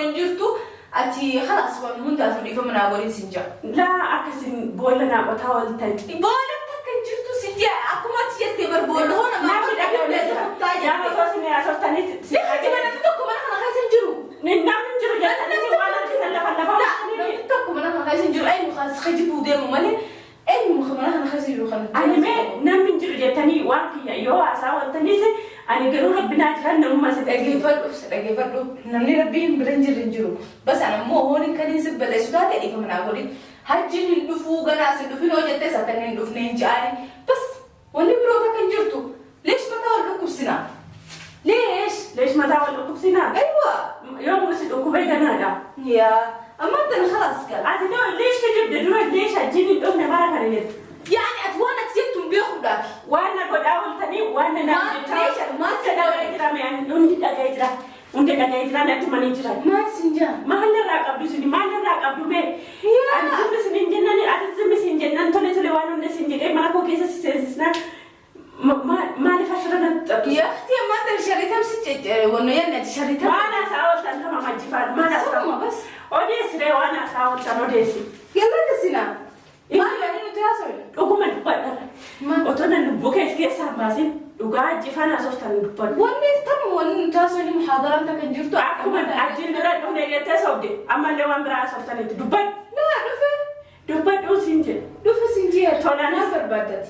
hin jirtu. Ati khalaas waan hundaafuu dhiifama naa godhin sin jaa. Laa akkasin boolla naa qotaa ooltan. Boolla takka hin jirtu sin jaa. Akkuma ati jettee bar boolla hoo namaa Namni dhaga'u keessa kuttaa jira. Nama jette. osoo isin haasoftanii si Namni namni tokko mana kana keessa hin jiru. Namni hin jiru jettanii waan argitan lafa lafa Laa namni tokko mana kana keessa hin jiru. Eenyu kan si kijibuu deemu malee eenyu mana kana keessa jiru kana. Ani mee namni hin jiru jettanii waan kiyya yoo haasaa ooltaniis ani garuu rabbi naa jiran namuma si Dhaggeeffadhu, si dhaggeeffadhu. Namni rabbiin bira hin jirre hin jiru. Bas ani ammoo hoon hin kaniin si balleessu taate dhiifama naa godhin. Hajjiin hin dhufuu ganaa si dhufin hoo jettes akka inni hin dhufne hin ja'ani. Bas wanni biroo takka hin jirtu. Leesh mataa wal dhukkubsina. Leesh. Leesh mataa wal dhukkubsina. Aywa. Yoo si dhukkubee ganaadha. Yaa. Amma tan khalaas gal. Ati noo leesh kijibde dura leesh hajjiin hin dhufne bara kana jette. Yaani ati waan ati jettu hin beekuudhaafi. Waan na godhaa ooltanii waan na naan Maal jechaa leesha maal hunda dhaga'ee jira mee ani hundi dhaga'ee jira. Hundi dhaga'ee jira natti manii jiran. Maal sin jaa? Maal irraa qabdu isin maal irraa qabdu mee? Yaa. Ani zimmi isin hin jennan ati zimmi isin jennan tole tole waan hunda isin jedhee mana koo keessa si seensisnaan maaliif ashira natti xaxxu? Yaa akhti amma tan sharitam si wanno yanni ati sharitam. Waan haasaa ooltan tama majjifaan maal haasaa? Summa bas. Odeessi ree waan haasaa ooltan odeessi. Yalla kasina. Maal yaani nuti haasofne? Dhuguma dubbadha. Maal? Otoo nan lubbuu keessa keessaa hin baasin dhugaa ajjifaan haasoftan dubbadhu. Wanni tam wanni nuti haasofne muhaadaraan takka hin jirtu. Akkuma ajjiin dura dhufne jettee sobde ammallee waan biraa haasoftanitti dubbadhu. Laa dhufe Dubbadhuu siin jedhe. dhufe sin jeer. Tolaanis. Maal barbaaddati?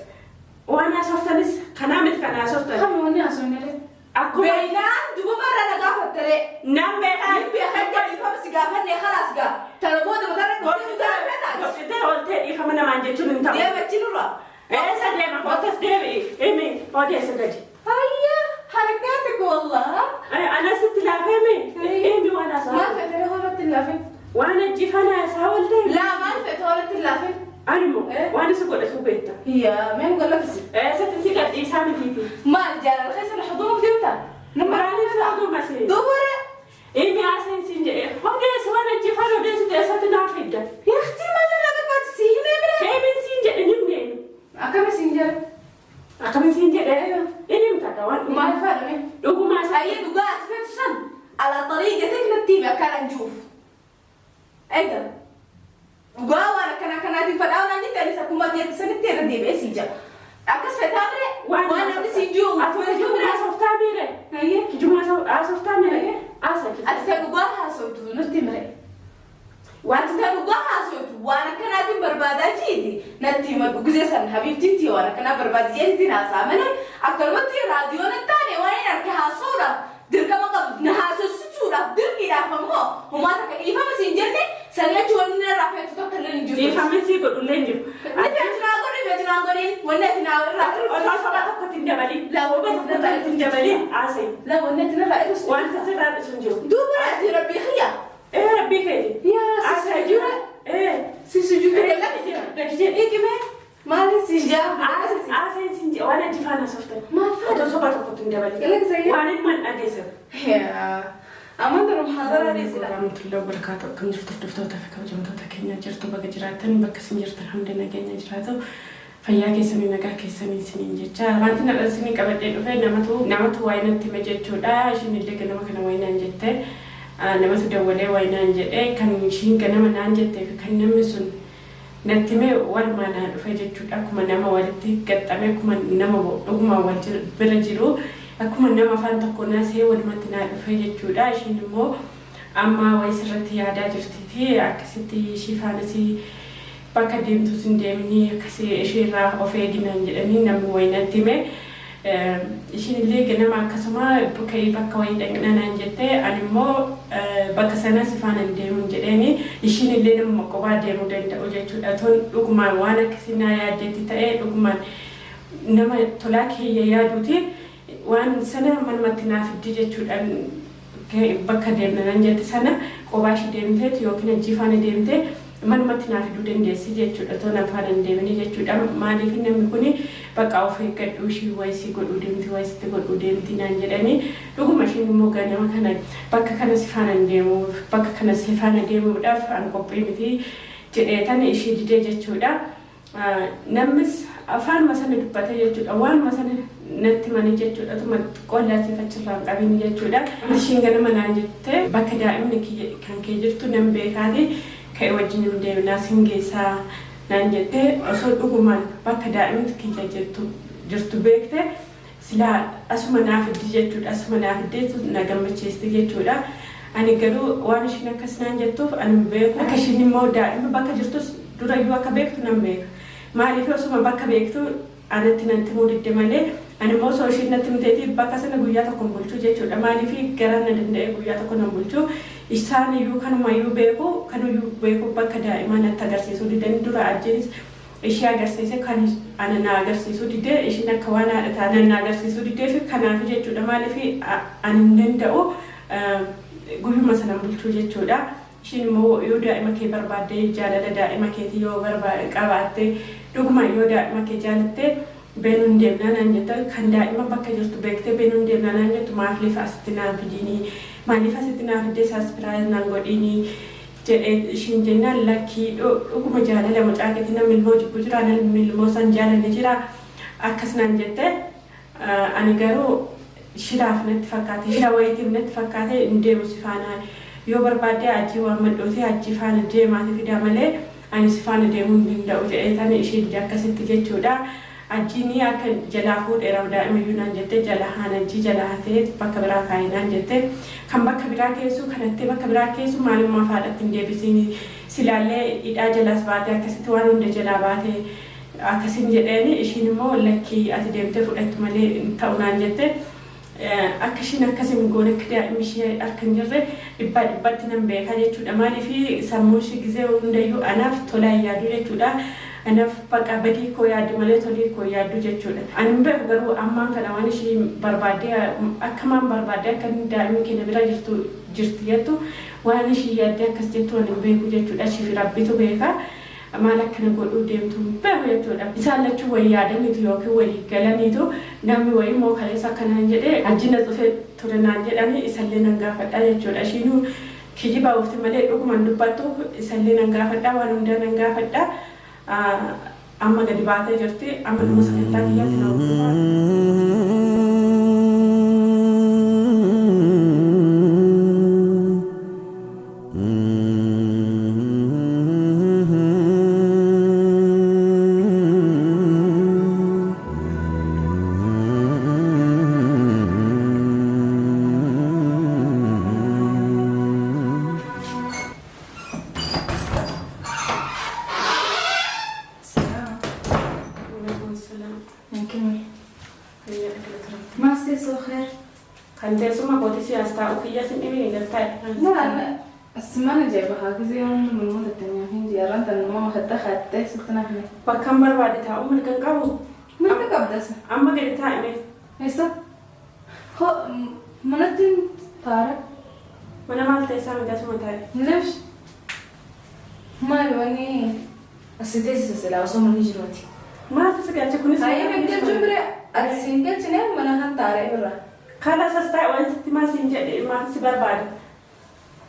Waan haasoftanis kanaa miti kan haasoftan. Kam wanni haasofne ree? Akkuma Beeynaan duba irraa na gaafattaree. Nan beekaa. Ni beekan jedhifama si gaafanne khalaas gaa. Tana booda matarra dhuftee nu gaafataati. Gorsitee ooltee dhiifama namaan jechuun hin ta'u. Deemachi nurra. Eessa deema kootas deebi'i. Imi odeessa gadi. Hayya harakaataka wallah. Anasitti laafeemi. Imi waan Maal haasaa. feetee hoolatti hin laafin? Waan ajjifana haasaa ooltee. Laa maal feete hoolatti hin laafin? Ani immoo waan isa godhatu beekta. Yaa mee nu gallafisi. Eessatti si gadhiisaa mitiiti. Maal jaalala keessa na xuduumuuf deemta? Nama Maaliif oduu masee? Dubara. Imi haaseen siin jedhee odeessi waan ajjifana odeessitu eessatti naaf fidda. Yaa akhti maal irraa barbaachisi himee bira. Eemin siin jedhe nimneenu. Akkami siin jedha? Akkami siin jedhe inni himta waan Maal faadhame? Dhugumaa isaa. Ayyee dhugaa ati feetu san ala xariiqatik natti hime akkaan anjuuf. Egaa dhugaa waan akkana akkanaatiin fadhaa waan jette anis akkuma ati jette sanitti irra deebi'ee siin jedha. Akkas feetaa bire waan namni siin jiru Ati kijuma haasoftaa miire. Ayyee. Kijuma haasoftaa miire. Haasa Ati ta dhugaa haasoftu nutti himre. Wanti ta dhugaa haasoftu waan akkanaatiin barbaadaa jiiti natti himadhu gizee san habiibtiitti waan akkanaa barbaadi jeetitiin haasaa malee akkanumatti raadiyoo natti taane waan hin arge haasa'uudhaaf dirqama qabu na haasofsiisuudhaaf dirqiidhaaf ammoo homaa takka dhiifama siin jenne sanii achi wanni narraa feetu takka illee hin jirtu. Dhiifamni sii godhullee hin jiru. Ni ati naa godhi ati naa godhin wanni ati naa irraa Otoo soba tokkotti hin dabalin. Laa Soba tokkotti hin dabalin haasa'e. La wanni ati narraa irra Wanta sirraa dhisu hin jiru. Duuba ati rabbii xiyya. Ee rabbii keeti. Yaa si Haasa'e sujuuda. Ee. Si sujuuda Gadi jedhi. Hiikime maaliin si jaa? Haasa'e siin jedhe waan ajjifaan haasoftan. Maal faadha? Otoo soba tokkotti hin dabalin. Galaksayya. Waan ilmaan dhageessan. Yaa amma tana muhaadaraa dhiisila. Warahmatullahi wabarakatuh. Akkam jirtu hordoftoota fi kabajamtoota keenya jirtu bakka jiraatan bakka isin jirtan hundi nageenya jiraatu. Fayyaa keessanii nagaa keessanii isiniin jecha. Wanti na isinii qabadhee dhufe namatu namatu waa'ee natti hime jechuudha. Ishiin illee ganama kana waa'ee naan jette. Namatu dawwalee waa'ee naan jedhe kan ishiin ganama naan jettee fi kan namni sun natti hime walumaa naa dhufe jechuudha. Akkuma nama walitti gaxxame akkuma nama dhugumaan wal bira jiru akkuma nama afaan tokko naasee walumatti naa dhufe jechuudha. Ishiin immoo amma wayii sirratti yaadaa jirtiiti akkasitti ishii faanas bakka deemtus hin deeminii akkasii isheerraa of eeginaan jedhanii namni wayii natti hime. Ishiin illee ganama akkasuma ka'ii bakka wayii dhaqna naan jette ani immoo bakka sana si faana hin deemuun jedheeni ishiin illee namuma kophaa deemuu danda'u jechuudha. Tun dhugumaan waan akkasii naa yaaddeetti ta'ee dhugumaan nama tolaa kiyya yaaduuti waan sana manumatti naa fiddi jechuudhaan bakka deemna nan jette sana kophaa ishii deemteet yookiin hajjii faana deemtee manumatti naa fiduu dandeessi jechuudha. Too na faana hin deemini jechuudha. Maaliif namni kuni bakka of eeggadhu ishii wayii si godhuu deemti wayii sitti godhuu deemti naan jedhanii dhuguma ishiin immoo ganama kana bakka kana si faana hin deemu bakka kana si faana deemuudhaaf an qophii miti jedheetan ishii didee jechuudha. Namnis afaanuma sana dubbate jechuudha. Waanuma sana Natti manii jechuudha. Tuma xiqqoo achirraa hin qabin jechuudha. Ishiin ganama naan jette bakka daa'imni kan kee jirtu nan beekaati ka'e wajjin hin deemnaa sin geessaa naan jette. Osoo dhugumaan bakka daa'imni kiyya jirtu beekte silaa asuma naa fiddi jechuudha. Asuma naa fiddeetu na gammachiisti jechuudha. Ani garuu waan ishiin akkas naan jettuuf ani hin beeku. Akka ishiin immoo daa'ima bakka jirtus durayyuu akka beektu nan beeka. Maaliif osuma bakka beektu anatti natti himuu didde malee ani immoo osoo ishiin natti himteeti bakka sana guyyaa tokko hin bulchuu jechuudha. Maaliif garaan na danda'e guyyaa tokko nan bulchuu. Isaan iyyuu kanumayyuu beeku kanuyyuu beeku bakka daa'imaa natti agarsiisuu didanii dura ajjeenis ishee agarsiise kan ana na agarsiisuu didee ishiin akka waan haadha taate na agarsiisuu didee fi kanaaf jechuudha. Maaliif ani hin danda'u guyyuma sana bulchuu jechuudha. Ishiin immoo yoo daa'ima kee barbaadde jaalala daa'ima keetii yoo qabaatte dhuguma yoo daa'ima kee jaalatte beenuu hin deemnaa naan jetta. Kan daa'ima bakka jirtu beektee beenuu hin deemnaa naan jettu maaliif asitti naan fidiinii maaliif asitti naan fiddee saspiraayis naan godhiinii jedhee ishiin jennaan lakkii dhuguma jaalala mucaa keetii namni ilmoo jibbu jira namni ilmoo san jaalanne jira akkas naan jette. Ani garuu shiraaf natti fakkaate shira wayiitiif natti fakkaate hin deemu si faana yoo barbaadde ajii waan madhootee ajii faana deemaati fidaa malee ani si faana deemuu hin danda'u jedhee tani ishee dide akkasitti jechuudha. Ajiin akka jalaa fuudheera daa'imayyuu naan jette jala haan ajii jala hatee bakka biraa kaa'ee naan jette. Kan bakka biraa keessu kanattee bakka biraa keessu maalummaa haadhatti hin deebisiin silaallee hidhaa jalaas baate akkasitti waan hunda jalaa baate akkasin jedheeni ishiin immoo lakkii ati deemtee fudhattu malee ta'u naan jette. Akka ishiin akkasin goone akka daa'imni ishee harka hin jirre dhibbaa dhibbatti nan beeka jechuudha. Maaliif sammuu ishee gizee hundayyuu anaaf tolaa hin yaadu jechuudha. Anaaf bakka badii koo yaaddu malee tolii koo yaaddu jechuudha. Ani hin beeku garuu ammaan kana waan ishee barbaaddee akka maan barbaaddee akka daa'imni keenya bira jirtu jirti jettu waan ishee yaaddee akkas jettu ani hin beeku jechuudha. Ishee fi rabbitu beeka. Maal akkana godhuu deemtu hin beeku jechuudha. Isaan lachuu wayii yaadaniitu yookiin walii galaniitu namni wayii immoo kaleessa akkanaan jedhee ajjina dhufee ture naan jedhanii isallee nan gaafadha jechuudha. Ishiinuu kijibaa oofti malee dhugumaan dubbattu isallee nan gaafadha waan hundaa nan gaafadha. Amma gadi baatee jirti amma dhuma sagantaa kiyyaatti na hordofaa. Kan teessuma kooti siyaas taa'u kiyya sin dhibini galtaa'e. لا السمانة جايبها كذا يوم من مدة التانية فين جيران تن ماما خدتها خدتها ستنا فين Bakka hin barbaade taa'uu mirga hin qabu. من قبل Amma gadi taa'ime. Eessa? Ho manatti taara. Mana maal teessaa miti asuma taa'e. Lesh. Maali wanni asii teessisa silaa osoo manni jiruuti. Maaltu si galche kunis? Hayyee galchuun bire ati siin galchine mana kan taaree irra. Kalas as taa'e waan sitti maa siin jedhe maal si barbaade?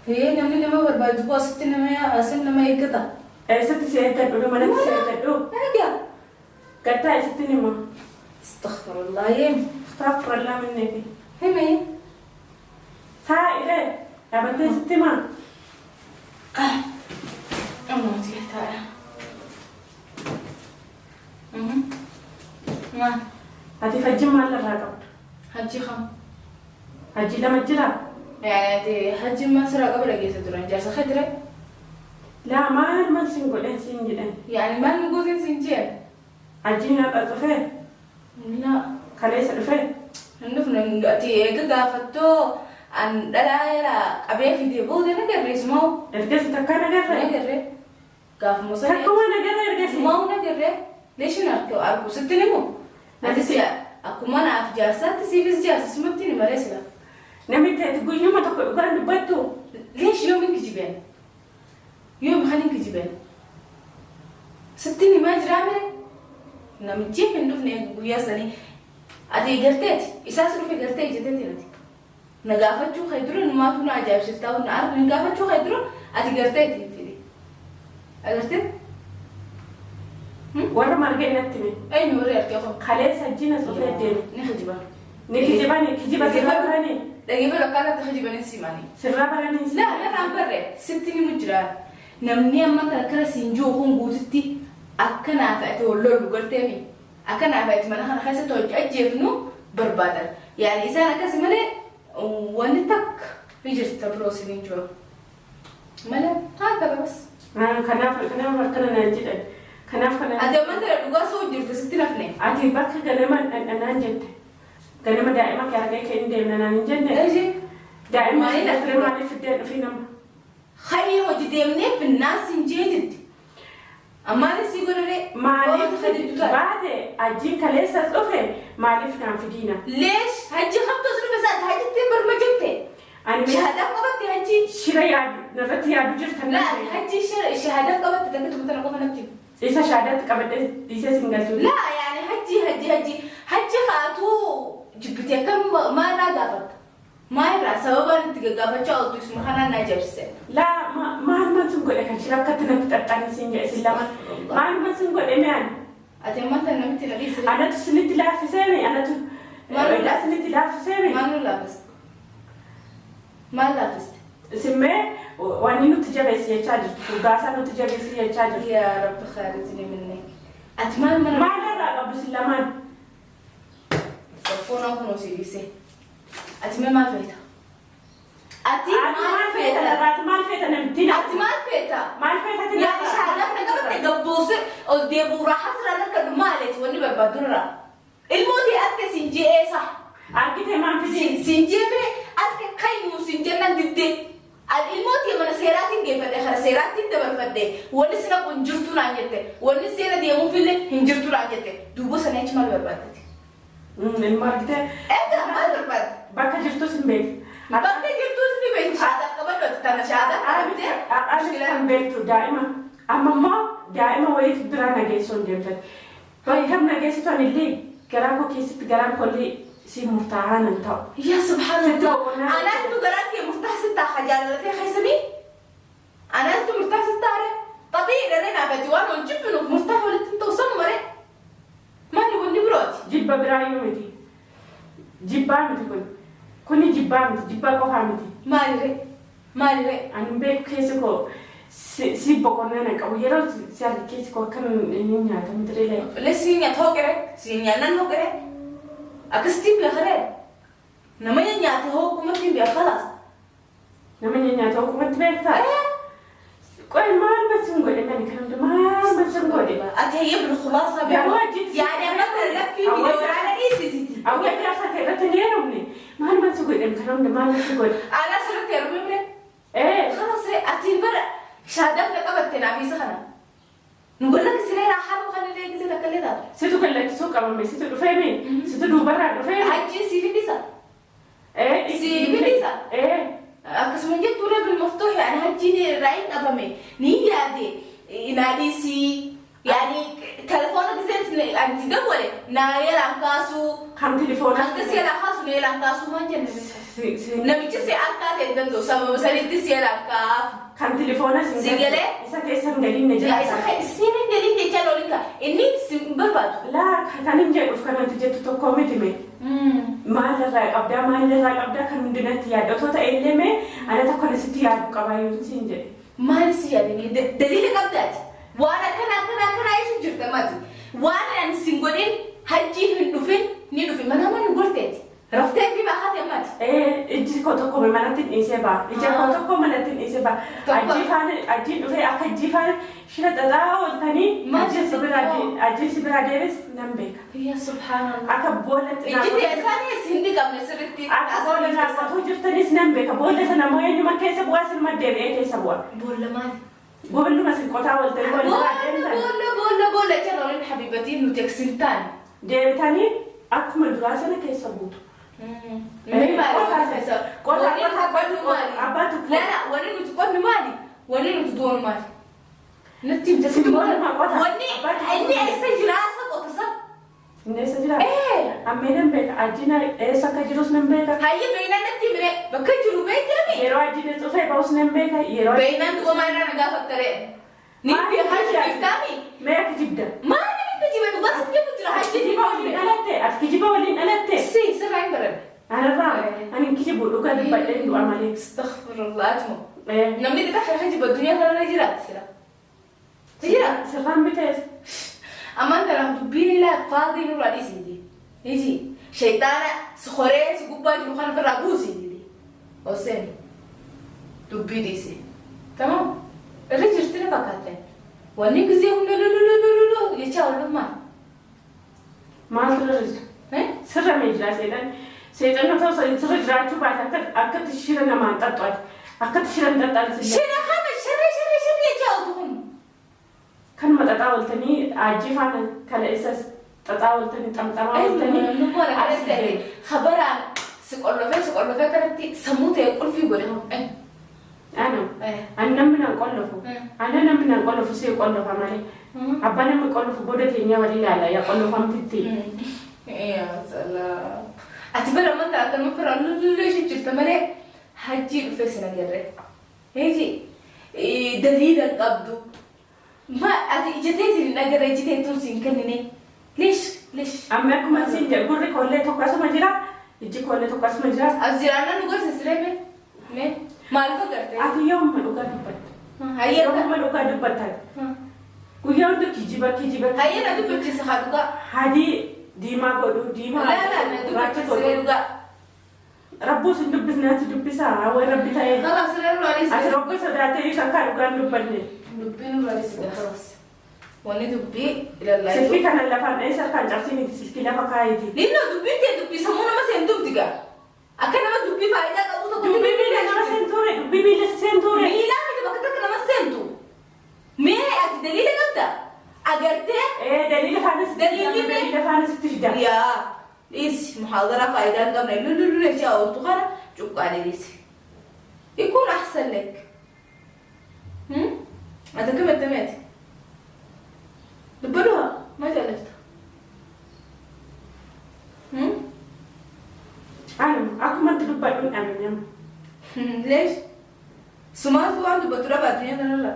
Hee namni nama barbaadu koo asitti nama asin nama eeggata. Eessatti si eeggadhu manatti si eeggadhu. Egaa. Gad taa'e sitti nima. Astaghfirullah yeem. Astaghfirullah minneeti. Himi. Taa'e dhaabattee sitti himaa. Amooti taa'e. Maal? Ati hajji maal irraa qabdu? Hajji kam? Hajji lama jira? Yani ati hajji maal sirraa qaba dhageessa turan jaarsa khadire? Laa maal maal siin godhan siin jedhan? Yani maal nu gooteen siin jeen? Hajjiin har'a dhufee? Laa. Kaleessa dhufee? Hin dhufne ati eega gaafattoo an dhalaa jala qabee fidee booda na garree sumaa'u. Ergasi takkaa na garree? Na garree. Gaafuma sana. Takkuma na garree ergasi? Sumaa'u na garree. Leeshin argu sitti ni moo? Ati si akkuma naaf jaarsaatti siifis jaarsa sumatti ni malee sila. Namitti ati guyyuma tokko dhugaan dubbattu? Leesh yoomi kijibeen? Yoomi kan hin kijibeen? Sitti ni maa jiraa mere? Namichi hin dhufne guyyaa sanii ati garteeti isaas dhufe gartee ijjateeti nati. Na gaafachuu kee dura numaatu na ajaa'ibsiiftaa na argu ni gaafachuu kee dura ati garteeti hin fide. Agartee? Warra margee natti hime. Eenyu warri argee kun? Kaleessa jina dhufee deeme. Ni kijiban. Ni kijibani kijiba sirra baranii. Dhageeffadhu akkaataa kijibanii simanii. Sirra baranii. Laa narraan barre sitti ni mujjira. Namni amma kana kara siin jiru kun guututti akka naaf ati wal lollu garteemi. Akka naaf ati mana kana keessatti hojii ajjeefnu barbaadan. Yaani isaan akkas malee wanni takka ni jirti biroo siin jiru. Malee haa qaba bas. Kanaaf kanaaf akkana naan jedhan. Kanaaf kana. Ati amma tana dhugaa soo jirtu sitti nafne. Ati bakka ganama dhandhanaan jette. Ganama daa'ima kee argee kee hin deemna naan hin jenne. Daa'ima Maaliin fiddee maaliif fiddee dhufii nama? Hayyi hojii deemnee finnaan siin jee jetti. Ammaanis si godhare. Maaliif baate ajiin kaleessas dhufe maaliif naan fidiina? Leesh hajji hamtu sun dhufe hajjitti barma jette. Ani Shahadaa qabatte hajji. shira yaadu narratti yaadu jirtan. Laa hajji shahadaa qabatte takka tumatana qofa natti. Isa shahaadaatti qabadhee dhiisee sin galchu. Laa yaani hajji hajji hajji hajji haatuu jibbitee akkam maalirraa gaafatta? Maalirraa sababaan itti gaggaafachaa ooltu isuma kanaan na ajaa'ibsiise. Laa maal sun godhe kan shira akkatti natti xaxxanii siin jedhe sin lama. Maal sun godhe mi'aan? Ati ammaan tana namitti na dhiisire. Anatu sinitti laaffisee anatu. Maal Sinitti laaffisee Maal nu laaffiste? Maal laaffiste? Simmee wanni nuti jabeessi jechaa jirtu furgaasaa nuti jabeessi jechaa jirtu. Yaa Rabbi khaarijni minnek. Ati maal mana Maalirraa qabdu sin lamaan? Foonaa kun osii dhiise. Ati mee maal feeta? Ati Ati maal maal feeta? feeta? Ati maal feeta namttiin? Ati maal feeta? Maal feeta ati? Yaani shahadaa kana qabatte gabbuuse ol deebi'uuraa hasiraan harka dhumaaleeti wanni barbaadurraa. Ilmootii akka siin je'eesa. Argitee maal fidiin? Siin jeemee akka kayyuu siin jennaan diddee. Ani ilmootii mana seeraatiin geeffadhe kana seeraattiin dabarfadhe wanni sina kun jirtu naan jette wanni seera deemuufillee hin jirtu naan jette duuba sana achi maal barbaaddati? Ilma argitee Egaa maal barbaadde? bakka jirtus hin beektu. Bakka jirtus ni beekti shahadaa qabadhu tana shahadaa qabattee. Argitee kan beektu daa'ima. Amma immoo daa'ima wayiitu biraa nageessuu hin deemtan. Bakka kam nageessitu ani illee garaa koo keessatti garaan koo illee si murtaa'aa nan ta'u. Yaa subhaanallah. Sitti Anaatu garaan kee murtaa sittaa jaalatee keessanii? Anaatu murtaa sittaa ree? Xabii dharee naafati waan ol jibbinuuf murtaa walitti hin ta'u sanuma ree? Maali wanni birooti? Jibba biraayyuu miti. Jibbaa miti kun. Kuni jibbaa miti. Jibbaa qofaa miti. Maali ree? Maali ree? Ani hin beeku keessi koo si boqonnaa nan qabu. Yeroo si arge keessi koo akkam hin nyaatamu ture. Lee si nyaata hooqire? Si nyaannaan hooqire? Akkasitti beekaree? Nama nyaate hooqumatti hin beeku khalaas. Nama nyaata hooqumatti beektaa? Qoy maal sun godhe mani kan hundi maal sun godhe? Ati hayyee bilkhulaasa Garuu achitti Yaani amma kana laffii fi waraana dhiisiti. Awwa jaarsa kee irratti hin heerumne. Maal sun godhe kan hundi maal sun godhe? Ana sirriitti heerumee bire. Ee خلاص ati bara shaadaaf na qabatte naaf isa kana. Nu golla kisiree raaxaa kan illee gisee takka illee taatu. Situ kallattisuu qabame situ dhufeemi situ duubarraa dhufeemi. Hajjiin siif hin dhiisa. Ee Si bilisa. Ee Akkasuma jettu ulee bilmaftuuhi ani hajjiin irraa hin qabame ni yaade naa dhiisii yaani telefoona giseen ani si dawwale naa yelaan kaasuu kan telefoonaa. hanga si yelaan kaasu na yelaan kaasuu maal jenne namichi si akka ta'e danda'u sababa sanitti si yelaan kaafu. Kan telefoona Si galee? Isa keessa hin galiin na Yaa isa jira. kan isiin galiin jechaa looliin ka inni si hin barbaadu. Laa kan hin jedhuuf kan ati jettu tokko miti mee. Maalirraa qabdaa maalirraa qabdaa kan hundinatti yaaddu otoo ta'e illee mee ana tokko na sitti yaadu qabaa yoo siin jedhe. Maal si yaadame daliila qabdaati. Waan akkana akkana akkana ibsu jirta mati. Waan ani sin godhin hajjii hin dhufin ni dhufi mana mana gorteeti. Raftee fi baakate mati. Ee ijji koo tokko manatti hin dhiisee ba'a. Ija koo tokko manatti hin dhiisee ba'a. Tokko. Ajjii faana ajjiin dhufee akka ajjii faana shira xaxaa ooltanii Maal ajjiin si biraa ajjiin si biraa deebis nan beeka. Yaa subhaanallah. Akka boollatti Ijji teessaanis hin dhiqamne sirriitti. Akka boolla naannoo jirtanis nan beeka. Boolla sana immoo eenyuma keessa bu'aa sinuma deebi'ee keessa bu'a. Boolla maali? Boolluma sin qotaa ooltanii boolla biraa Boolla deemtan. boolla boolla boolla jecha looliin habiibatiin nuti aksin taane. Deebitanii akkuma duraa sana keessa buutu. Mee maali? Qota Wanni nuti qonnu maali? Abbaatu Lala wanni nuti qonnu maali? Wanni nuti doonu maali? Natti himta Si booluma qota. Wanni inni eessa jiraasa qotasa? Inni eessa jira? Ee. Ammee nan beeka. Ajjiin eessa akka jirus nan beeka. Hayyee beeynaan natti himre bakka jiru beekami. Yeroo ajjiin cufee ba'us nan beeka. Yeroo Beeynaan du'uma irraa na gaafattaree. Ni Maali beekaa jira? jirtaami. Mee akka jibda? Maali Dhugaa sitti himu jira Ati hajji. kijiba waliin dhalatte? Ati kijiba waliin dhalatte? Si sirraa hin baranne. Anarraa ani hin kijibu, dhugaa dubbadheen du'a malee. Astaghfirullah, atuma. Namni xixiqqaa kan kijiba addunyaa kanarra jiraatti sira. Jira. Sirraan bitees. Ammaan tanaaf dubbiin ilaa faadii nurraa dhiisiiti. Iji shayxaana si horee si gubbaa jiru kana ofirraa buusiiti. Oseen dubbii dhiisi. Tamam. Irra jirti na fakkaate. Wanni gizee hunda lululululu jechaa oolummaa. Maaltu irra jira? Sirra mee jira seexan. Seexanni otoo sirra jiraachuu baate akka akkatti shira namaan xaxxu ati. Akkatti shira hin xaxxan silla. Shira kana shira shira shira jechaa ooltu kun. Kanuma xaxaa ooltanii ajii faana kala isas xaxaa ooltanii xamxamaa ooltanii. Namni akkanatti ta'e khabaraan si qollofee si qollofee kanatti sammuu ta'e qulfii godhe hoo. Ana ani namni nan qollofu. Ana namni nan qollofu, si qollofa malee. Abbaa namni qollofu booda teenyaa walii ilaala yaa qollofamtitti. Yaa salaam. Ati bara amantaa akkanuma fira lullulee ishee jirta malee hajjii dhufee sin agarre. Eeji daliila hin qabdu. Ma ati ija teetiin hin agarre, iji teetuun siin kennine. Lish lish. Amma akkuma siin jedhu gurri koollee tokko asuma jira. Ijji koollee tokko asuma jira. As jiraannaan nu gorsa siree mee? Mee maaliif agarte? Ati yoomuma dhugaa dubbatta? Hayyee Yoomuma dhugaa dubbatta? Guyyaa hunda kijiba kijiba. Hayyee na dubbachiisa haa dhugaa. Hadii diimaa godhu, diimaa Laa laa na gurraacha dubbachiisa siree godhu. dhugaa. Rabbuus hin dubbisne, ati dubbisaa hawwee rabbi ta'ee. Kalaas siree nurraa Ati dhiisi. rogga sodaatee takkaa dhugaan dubbanne. Dubbii nurraa dhiisi kalaas. Wanni dubbii ilallaa. Silkii kana lafaan dheessa harkaan cabsiiniti, silkii lafa kaayiiti. Lino dubbiin tee dubbii sammuu nama seentuuf diga. Akka nama dubbii faayidaa qabu tokko. Dubbii miila nama seentuure, dubbii miila seentuure. Miilaa miti, bakka takka nama seentu. Mee ati daliila qabda? Agartee? Ee, daliila faanas. Daliilli mee? Daliila faanas itti fida. Yaa dhiisi, muhaadaraa faayidaa hin qabne lullu jechaa ooltu kana cuqqaalee dhiisi. يكون أحسن لك. هم؟ أنت كم تميت؟ دبلوها ما جلفتها. هم؟ Anuma akkuma itti dubbadhu hin dhabe nama. ليش؟ سمعت عنده بتراب الدنيا تنرى.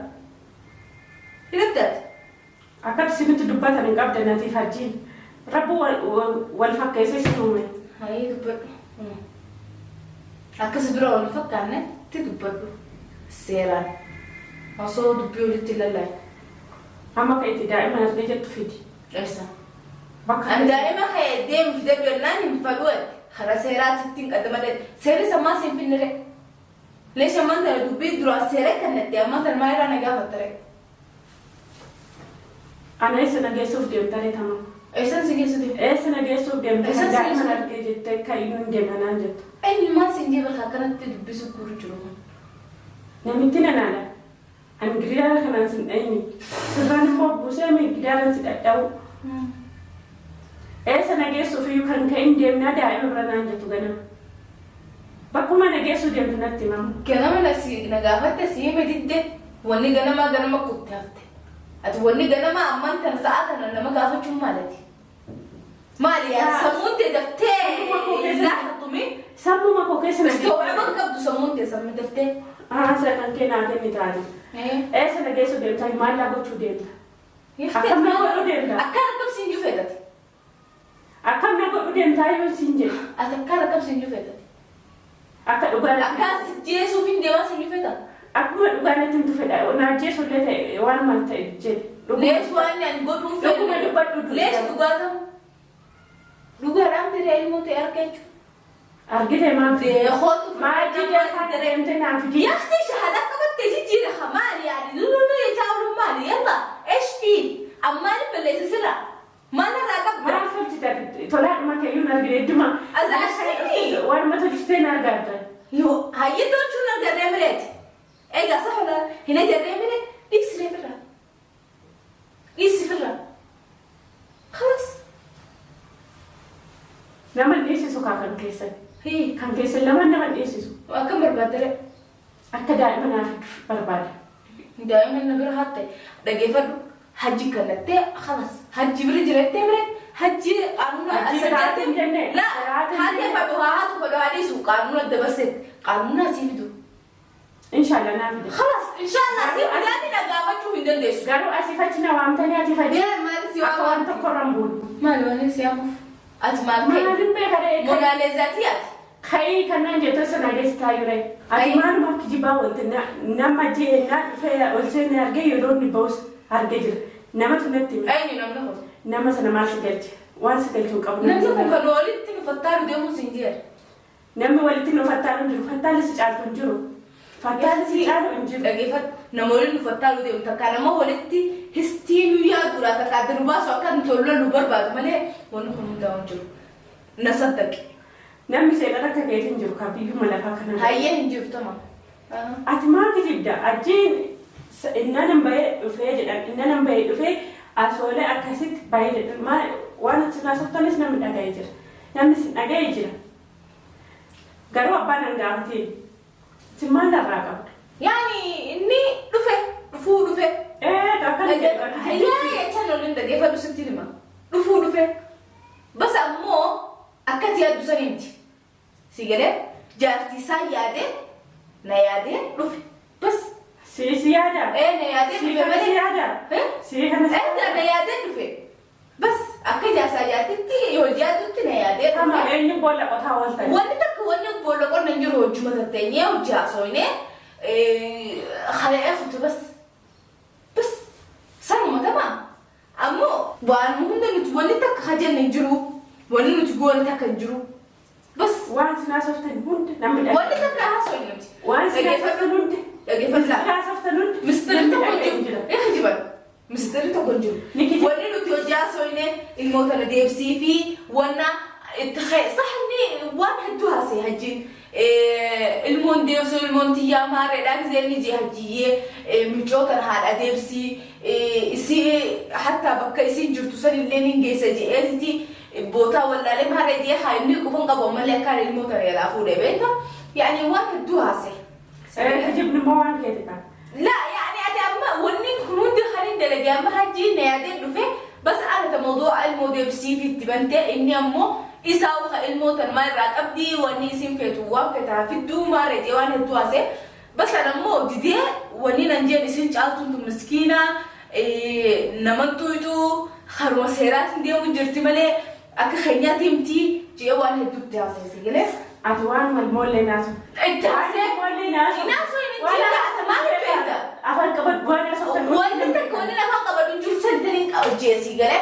هلبتات. Akkatti isinitti dubbatan hin qabdan atiif hajjiin. Rabbi wal fakkeessee si uume. Hayii dubbadhu. Akkas dura wal fakkaanne itti dubbadhu. Seeraan. Osoo dubbii walitti lallaayi. Amma ka itti daa'ima argee jettu fidi. Eessa? Bakka An daa'ima kee deemu fidee jennaan hin fadhu. Karaa seeraatti ittiin qadamalee. Seerri sammaa siin finnire. Leesh ammaan tana dubbii duraa seera kanatti ammaan tana maal irraa na gaafattare? Ana eessa na geessuuf deemtaree tamam? Eessan si geessu deemu? Eessa na geessuuf deemte? Eessa Kan si daa'ima geessu? argee jettee kan iyyuu hin deemanaan jettu. Eenyummaan siin jee bakka akkanatti dubbisu guru jiru kun. Namitti nanaadha. Ani gidaara kanaan sin dhayni. Sirraan immoo buusee mi gidaaraan si dhadha'u. Eessa na geessuuf iyyuu kan ka'in deemnaa daa'ima bira naan jettu ganama. Bakkuma na geessuu deemtu natti himamu. Ganama na si na gaafatte si hime didde, wanni ganamaa ganama kutte hafte. Ati wanni ganamaa ammaan tana sa'a tana nama gaafachuun maalati? Maali ati Yaa. sammuun tee daftee Sammuma koo keessa- laaxatumi Sammuma koo keessa na istoo'aba qabdu sammuun tee sammuu daftee. Haasa kan kee naa kenni taate. Eessa na geessuu deemta? Maallaa gochuu deemta? Akkam na godhuu deemta? Akkaan akkam siin jiru feetati. Akkam na godhuu deemtaa yoo siin jedhu? Ati akkaan akkam siin jiru feetati. Akka dhugaa natti Akkaan si jeesuuf hin deemaa siin jiru feeta. Akkuma dhugaa natti himtu fedha. Na ajjeesu illee ta'e waan maal ta'e jedhe. Lees waan ani godhuun Dhuguma dubbadhu. Lees dhugaa ta'u. Dhugaadhaan diree ilmoo ta'e arga jechuudha. Argite maal? Deekootu Maal jijjiirraa deemte naaf fidi? يا اختي شهادات قبل تجي مالي يعني لولو يتاولوا مالي يلا ايش في اما بليس سرا ما انا راقب Maal tolchite? Tolaadhuma keeyyuu hin argine idduma. Azaashini. Waanuma tolchitee hin argatta. يو هاي تولشو نرجع مريت ايه صح ولا هنا جري مريت ليش فرا ليش فرا خلاص. Nama hin dhiisisu kaa kan keessan. هي Kan keessan lamaan nama hin dhiisisu. وكم بربادرة. Akka daa'ima naaf barbaada. دائما نبر حتى دقيفة حجي كنتي خلاص حجي برجلتي مريت حجي قانون Hajji biraatti hin jenne. لا Biraatti hin هاتي jenne. فدوها هاتو فدوها ليسو قانون الدبست قانون سيفدو. Inshallah naa fida. Khalas, inshallah si fidaani na gaafachuu hin dandeessu. Garuu asii fachi na waamtanii ati fachi. Yaa maali si Akka waan waamtu? tokko irra hin buune. Maali wanni si waamuuf? Ati maal ka'e? Maalin beeka ree? Monaaleezaati ati. Ka'ii kanaan jettu sana geessitaa jirre. Ati Ka'ii. maalumaaf kijibaa oolte nama jeenaa dhufee ol seenee argee yeroo inni bahus argee jira. Namatu natti hime. Eenyu namni kun? Nama sana maal si galche? Waan si galchuu qabu. Namni kun kan walitti nu fattaalu deemuu siin jedha. Namni walitti nu fattaalu hin jiru. Fattaalli si caaltu hin jiru. Fattaalli si caalu hin jiru. Dhageeffadhu. Nama waliin nu fattaalu deemu takka nama walitti histii nu yaadudha takka adda nu baasu akka nu tollu nu barbaadu malee wanni kun hundaa hin jiru. Na saddaqi. Namni seexan akka keetii hin jiru kan biyyuma lafaa kana. Hayyee hin jiru tama. Ati maal kijibda? Ajjiin innanan bahee dhufee jedhan innanan bahee dhufee asoolee akkasitti bahee jedhan maal waan achi naasoftanis namni dhaga'ee jira. Namni sin dhaga'ee jira. Garuu abbaan an gaafatee si maal irraa qabda? Yaani inni dhufe dhufuu dhufe. Ee akkana jedhu akka Hayyee jechaan waliin dhageeffadhu sitti hima. Dhufuu dhufe. Bas ammoo akkati yaaddu sanii miti. Si galee jaartii isaa yaadee na yaadee dhufe. Bas Si si yaada? ee na yaadee Si dhufe kana si malee. yaada? Eh? Si kana si Ee na yaadee dhufe. Bas akka jaarsaa jaartitti yoo yaaddutti na yaadee Kama dhufe. eenyu boolla qotaa ooltan? Wanni takka wanni boolla qonna hin jiru hojjuma tatteenyee hojii haasofnee kala'ee kutu bas. Bas sanuma tamaa. Ammoo waan hunda nuti wanni takka kajanne hin jiru. Wanni nuti goone takka hin jiru. Bas Waan si naasoftan hunda namni dhaga'e. wanni takka haasofne nuti. Waan si naasoftan hunda. Dhageeffadhu. Naasoftan hunda. Mistirri namni tokko hin dhaga'e hin jiru. jira. Ee kijiban. Mistirri tokko hin jiru. Ni kijiba. Wanni nuti hojii haasofne ilmoota na deebisii fi wanna itti saxni waan hedduu haasee hajjiin. Ilmoon deebisuu ilmoon tiyyaa maareedhaa gisee inni jee hajjiyyee micoota na haadha deebisii isii hattaa bakka isiin jirtu sanillee ni geessa je'eetiti bootaa wallaalee maaree jee haa inni qufan qabu ammallee akkaan ilmoota na jalaa fuudhee beekta. Yaani waan hedduu haasee. Kijibni immoo waan keeti ta'a. لا يعني أنا أما ونين كنود خلين دلجة أما هجي نيادين دفع بس أنا موضوع المودي بسيف التبنتة إني أمو إساو خ الموت ما راك أبدي وني سين في توا كتا في الدو ما رجع وان الدواسة بس أنا مو جدي وني ننجي نسين شالتون مسكينة إيه نمنتو يتو خرما سيرات ديو جرتي ملي أك خينياتي متي جي وان الدو تاسة سيجلس Ati waan malmoollee naasu. التاسة Malmoollee naasu. Naasu inni jira ati maal beekta? Afaan qabadhu waan haasoftan. Wanni takka wanni lafaan qabadhu hin jiru santaniin qaba jeesii galee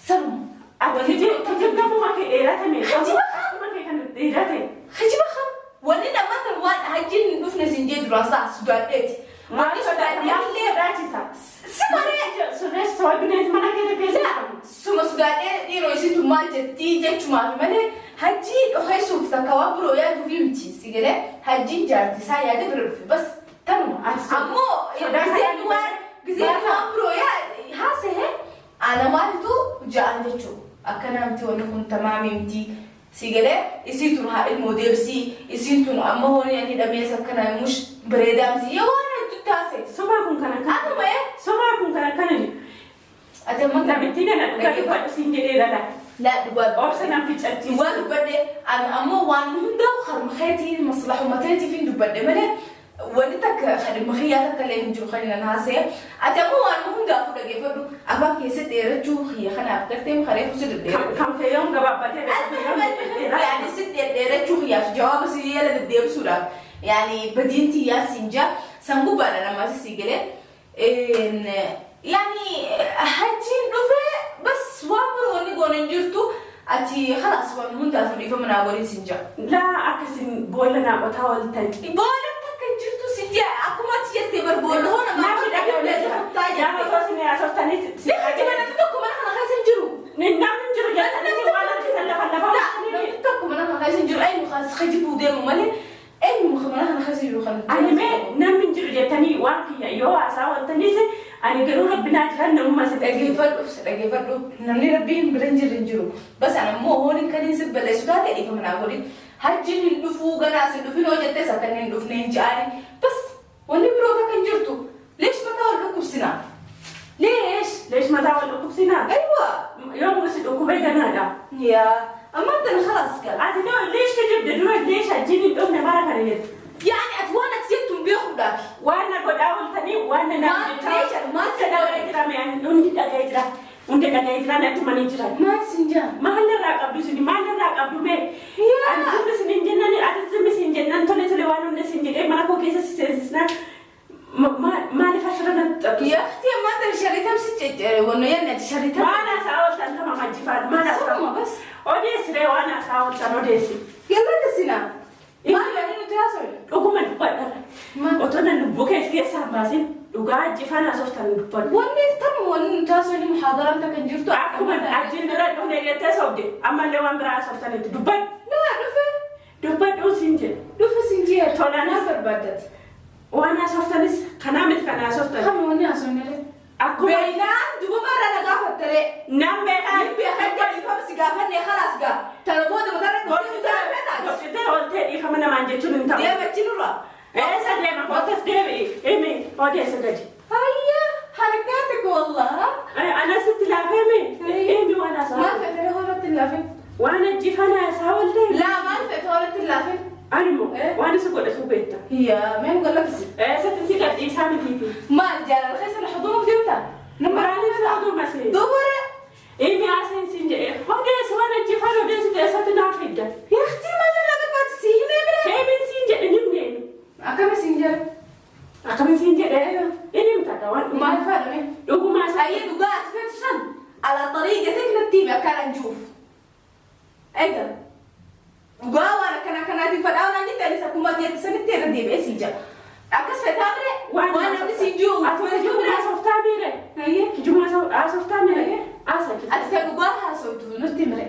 sanuma. Ati kijibnamuma kee dheeratame. Kijiba Akkuma kee kan dheerate. Kijiba kam wanni namoota waan hajjiin hin dhufne siin jee duraan sa'a sodaadheeti. Maal Wanni sodaata? Maal sodaadhee illee sodaachisa? si maree Surees soba bineensi mana keessa keessa qabu. suma sodaadhee dhiiroo isitu maal jettii jechumaaf malee hajjii dhokeessuuf takka waan biroo yaaduuf miti si galee hajjiin jaarti isaa yaade bira dhufe bas tanuma. Ammoo gizeen waan gizeen waan biroo yaa haasa'e ana maalitu ja'an jechuudha. Akkana miti wanni kun tamaami miti. Si galee isiin tun haa ilmoo deebisii isiin tun amma hooni ani dhabees akkana mush bareedaa miti yoo waan hedduu taase. Sobaa kun kan akkana. Anuma ee Sobaa kun kan akkana jedhu. ati amma Namittiin kana dhugaa dubbadhu siin jedheera laata. laa dhugaa Obsa nan ficcachiisa. Dhugaa dubbadhe ani ammoo waan hundaa harma keetii maslaxuma keetiif hin dubbadhe malee wanni takka dhimma kiyyaa takka illee hin jiru kan nan haasa'e. Ati ammoo waan hundaafuu dhageeffadhu afaan keessa dheerachuu kiyya kanaaf gartee kareefu si dhedheeru. Kan feeyoon gabaabbatee Yani si dheerachuu kiyyaaf jawaaba si yeela deddeebisuudhaaf yani badiin tiyyaa siin jaa san gubbaadha namaas si galee. Yani hajjiin dhufee bas waan biroo wanni goone hin jirtu ati khalaas waan hundaafuu dhiifama naa godhin siin jaa. Laa akkasin boolla naa qotaa ooltan. Boolla takka hin jirtu siin jaa akkuma ati jettee bar boolla hoo namaa Namni dhaga'ee kuttaa Nama jette. osoo isin haasoftanii si Namni tokko mana kana keessa hin jiru. Namni hin jiru jettanii waan hojjetan lafa lafa. Namni tokko mana kana keessa hin jiru eenyu kaas kijibuu deemu malee eenyu mana kana keessa jiru kan. Ani mee namni hin jiru jettanii waan kiyya yoo haasaa ooltanis ani garuu rabbi naa jiran namummaa si Dhageeffadhu dhageeffadhu namni rabbiin bira hin jirre hin jiru. Bas ani ammoo hooniin kan hin sibballeessu taate dhiifama naa godhin. Hajjiin hin dhufuu ganaas hin dhufin hoo jettees akka inni hin dhufne hin je'ani. Bas wanni biroo takka hin jirtu. Leesh mataa wal dhukkubsinaa? Leesh? Leesh mataa wal dhukkubsinaa? Aywa. Yoo si dhukkubee ganaadha. Yaa amma tan khalaas kala. Ati noo leesh kijibde dura leesh hajjiin hin dhufne mara kana jettu. Yaani ati waan ati jettu hin beekuudhaafi. Hunda dhaga'ee jira, natti manii jiran. Maal siin jaa? Maal irraa qabdu isin? Maal irraa qabdu mee? Yaa. Ani zimmi isin hin jennan, ati zimmi isin hin jennan, tole tole waan hunda isin jedhee mana koo keessa si seensisnaan maaliif ashira natti xaxxu? Yaa akhti ammaa tana shariitam si ceccere wanno yanni ati shariitam. Waan haasaa ooltan tama majjifaan maal haasaa? Siruma bas. Odeessi ree, waan haasaa ooltan odeessi. Yalla kasinaa. Maal yaadni nuti haasofne? Dhuguma dubbadha. Maal? Otoo nan lubbuu keessa keessaa hin baasin dhugaa ajjifaan haasoftan dubbadhu. Wanni tan wanni nuti haasofne muhaadaraan takka hin jirtu. Akkuma ajjiin dura dhufne jettee sobde, ammallee waan biraa haasoftanitti dubbadhu. Laa, dhufe. Dubbadhuu siin jedhe. Dhufe siin jeera. Tolaan. Maal barbaaddati? Waan haasoftanis kanaa miti kan haasoftan. Kami wanni haasofne ree? Akkuma Beeynaan duba maarraa na gaafattaree. Nan beekaa. Ni beekan dhiifama si gaafanne khalaas gaa. Tana booda matarra dhuftee nuti feetaati. Gorsitee ooltee dhiifama namaan jechuun hin ta'u. Deema achi nurraa. Eessa deema? Kootas deebi'i. Imi odeessa gadi. Hayya harakaataka wallah. Anasitti laafeemi. Imi waan Maal haasaa. feetare hoolatti hin laafin? Waan ajjifaan haasaa ooltee. Laa, maal feete hoolatti hin laafin? Ani immoo Eh? waan isa godhatu beekta. Yaa meen gollafisi. Eessatti si gadhiisaa mitiiti. Maal jaalala keessa na xuduumuuf deemta? Nama Maaliif oduu masee? Dubara. Imi haasaan siin jedhee odeessi, waan ajjifaan odeessite eessatti naaf fidda? Yaa akhti maal irraa barbaachisi himee bira? Eemin siin jedhe nimneeni. Akkami siin jedha? Akkamiin siin jedhe? Inni himtata waan Maal faadhame? Dhugumaa isaa. Ayyee, dhugaa ati feetu san ala xariiqatik natti hime akkaan anjuuf. Egaa dhugaa waan akkana akkanaatiin fadhaa waan jette anis akkuma ati jette sanitti irra deebi'ee siin jedha. Akkas feetaa bire waan namni siin jiru. Ati kijibuma haasoftaa miire? Ayyee. Kijibuma haasoftaa miire? Haasa. Ati ta dhugaa haasoftu nutti himre.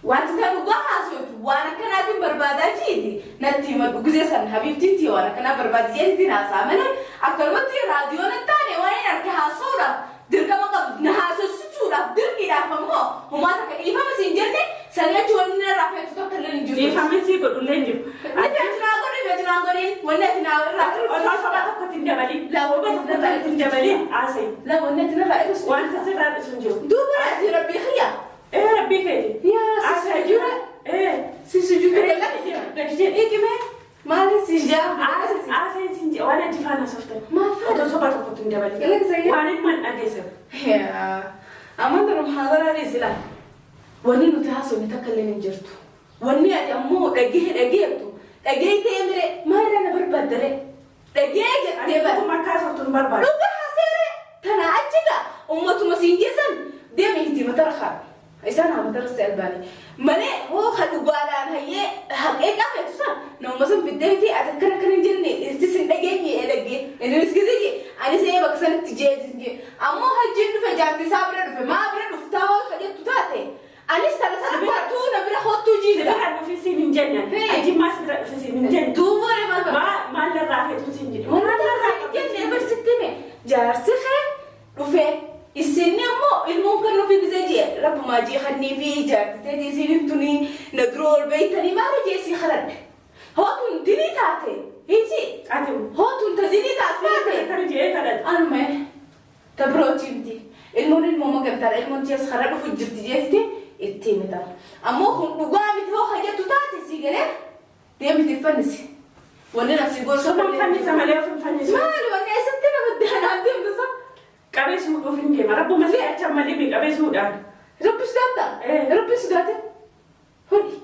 Wanti ta dhugaa haasoftu waan akkanaatiin barbaadaa jiiti natti himadhu. Gizee san habiibtiin tiyya waan akkanaa barbaadi jeetiin haasaa malee akkanumatti raadiyoon hin taane waan hin harka haasa'uudhaaf dirqama qabu na haasofsiisuudhaaf dirqiidhaaf ammoo homaa takka dhiifama siin jenne sanii achi wanni narraa feetu tokko illee hin jirtu. Dhiifamni sii godhullee hin jiru. Ni feetu naa godhi, feetu naa godhin, wanni ati naa irraa Otoo soba tokkotti hin dabalin. Soba tokkotti hin dabalin haasa'e. La, wanni ati narraa dhiisu. Wanta sirraa dhiisu hin jiru. Duuba ati rabbii xiyya. Ee, rabbii keeti. Yaa si Haasa'e sujuuda. Ee. Si sujuuda. Gadi jedhi. Ikime maali si jaa? Haasa'e siin jedhe, waan ajjifaan haasoftan. Maal faadha? Otoo soba tokkotti hin dabalin. Galaksa. Waan ilmaan dhageessan. Yaa amma tana muhaadaraa dhiisila. Wanni nuti haasofne takka illee hin jirtu. Wanni ati ammoo dhagee dhageettu dhagee ta'ee mire maalirraa na barbaaddare dhagee Ani jettee bara. dhuguma akka haasoftu hin barbaadu. Dhuga haaseere tana achi gaa ummatuma siin geessan deemi itti matara haa. Isaan haa matara si albaani. Malee hoo ha dhugaadhaan hayyee haqee qabeetu san nama san fiddee miti ati akkana akkana hin jenne itti sin dhageenye ee dhagee innis gisee anis ee bakka sanatti jee jee ammoo hajjiin dhufe jaartii isaa bira dhufe maa bira dhuftaa hoo ka jettu taate anis tana sana kottuu na bira kottuu Si jiidha. bira dhufi siin hin jenne. Ee. Ajjimmaa si bira dhufi siin hin jenne. Duuba maal barbaada? Maal irraa feetu siin jedhe. Wanti isin jenne barsitti hime jaarsi kee dhufee isin immoo ilmoon kan nufi gisee jee rabbumaa jee kannii fi jaarti teeti isin tuni na dura ol beeytanii maali jee sii kadhadhe. Hootun dilii taate hiiji Ati hootun ta dilii taate taate akkana jedhee kadhate. Anuma ta birootii miti ilmoon ilmoo magantaadha, ilmoon jees karaa dhufu jirti jeetti itti himita. Ammoo kun dhugaa miti hoo hajjattu taate sii galee deemiti fannisi. Wanni nafsi gorsa. Soba fannisa malee of hin fannisu. Maali wanni eessatti nama daanaan deemtu sa? Qabee suudhuuf hin deema. Rabbuma si acha malee mi qabee suudhaan. Rabbi sodaata? Eh. Rabbi sodaate? Hodhi.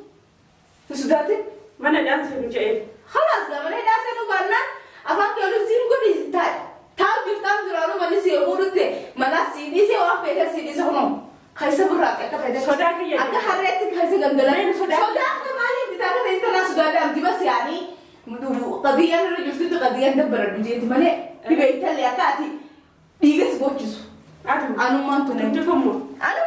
Hin sodaatin? Mana dhaanseenu jedhee. Khalaas gamana hidhaa seenuu baannaan afaan kee olii siin godhi taa'e. Taa'u jirtaan duraanuu manni si fuudhutte mana si dhiisee waan feete si dhiise kunoo. Keessa burraaqe akka feete. Sodaa kiyya. Akka harreetti keessa gangalan. Meen sodaa- Sodaa akka maaliif bitaa akka ta'e tanaa sodaadhaan dibas yaanii qadiyyaan irra jirtutti qadiyyaan dabbaradhu jeeti malee dhibeeytallee akka ati dhiiga si gochisu. Ati Anummaan tuni. Dubbifamu. Anuma.